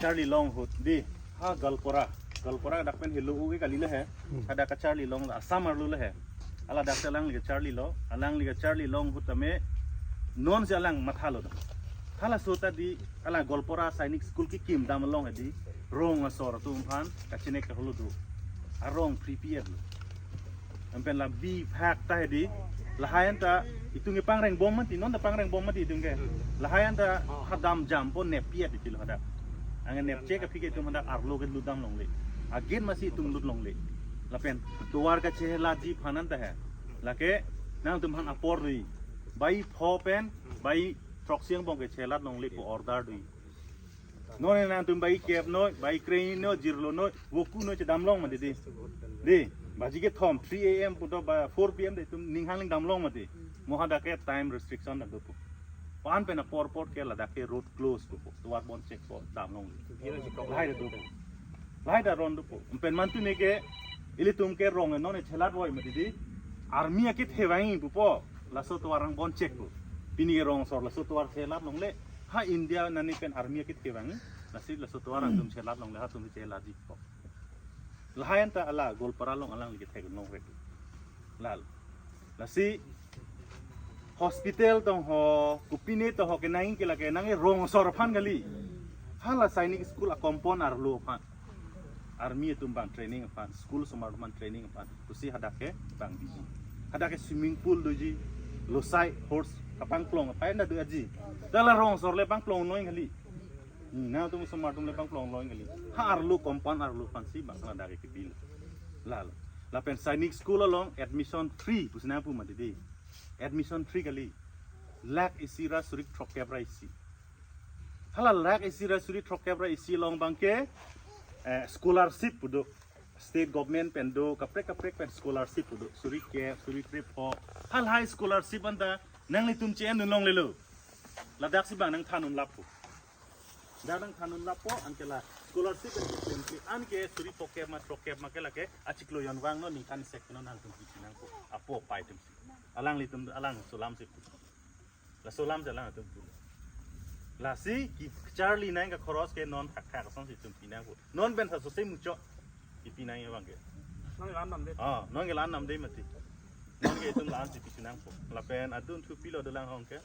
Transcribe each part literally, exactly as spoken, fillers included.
charli long ahut di, ha Goalpara, Goalpara dak pen helo uge kali le he, hadak kacharli long Assam arlo le he. Ala dak alangli kacharlilo, alangli kacharli long ahut tame non si alang mathalo do. Halaso ta di, ala Goalpara Sainik School kekim dam along di, rong asor atum aphan kachenek kaholo do. Arong free pi-et lo. Anpen la bi phak ta di, lahai anta itum ke pangreng bom mati, non ta pangreng bom mati itum ke. Lahai anta hadam jam po nep pi-et di lo hadak. Ange nep che kaphi ke itum hadak arlo ke lut dam longle. Agin masi itum lut longle. Lapen tovar kachelatji aphan anta he. Lake nangtum aphan apor lui. Bai pho pen, bai throksi angbong ke chelat longle pu order dui. Non nangtum bai kep noi, bai krei noi, jirlo noi, voku noi chedam long mati di. Di, baji kethom, three A M pu do ba four P M de itum ning hangling dam long mati. Mo hadak ke time restriction dak do pu. Wan pen apor apor ke ladak ke road close pu pu. Tovar bon chek po dam long. Lahai dak do pu. Lahai dak ron do pu. Anpen mantu ne ke ilitum ke rong non chelat voi mati di. Army akit hevang pu po. Laso tovar angbong bon chek pu. Pini ke rong asor laso tovar chelat longle. Ha India nani pen army akit kevang. Lasi laso tovar atum chelat longle, ha atum chelatji po. Lahai anta ala Goalpara along alangli kethek long rek. Lal. Lasi hospital tong ho, kopine tong ho kenang ke lake nang rong asor aphan kali. Hala Sainik School a compound arlo aphan. Army atum abang training aphan, school osomar atum abang training aphan. Pusi hadak ke bang biji. Hadak ke swimming pool doji, losai horse kapangplong aphan dak do aji. Dala rong asor le pangplong noi kali. Hmm, nangtum osomar atum le pangplong noi kali. Ha arlo compound arlo aphansi bang hadak ke bil. Lal. Lapen Sainik School along admission free pusi nangpu mati di. Admission free kali. Lakh isi ra suri throkkep ra isi. Hala lakh isi ra suri throkkep ra isi along abang ke, eh, scholarship pu do. State government pen do, kaprek kaprek pen scholarship pu do. Suri kep, suri krepho. Halahai scholarship anta nanglitum che-en dun longlelo. Ladak si bang nangthan un lap pu. Dak nangthan un lap po, anke la scholarship pen keklem ke, anke suri phokep ma throkkep ma ke lake achiklo jon vang non ningkan sek non nangtum pi nangpo. Apo pai atum si. Alanglitum alang solam si pu. Laso alam si alang atum pu. Lasi kecharli nang ka khoros ke non thakthak asonsi itum pi nangpo. Non pen sa sose muchot. Ipi nang abang ke. Nang la-an namde. Ah, non ke la-an namde mati. Non ke itum la-ansi pi nangpo. Lapen adun thu pilo dolang ahong ke.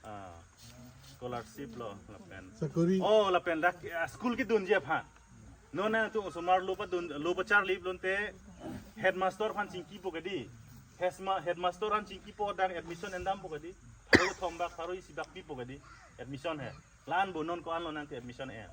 Ah, scholarship lo lapen. Sakori. Oh, lapen dak, ah, school kedunji aphan. Non nangtum osomar lo padun, lo pacharli pulote headmaster aphan chingkipo ke di. Hesma-, headmaster aphan chingkipo, dak admission endampo ke di. Pharo thom bak, pharo isi bak pipo ke di. Admission he. La-an bo, non ko-an lo nangtum admission e.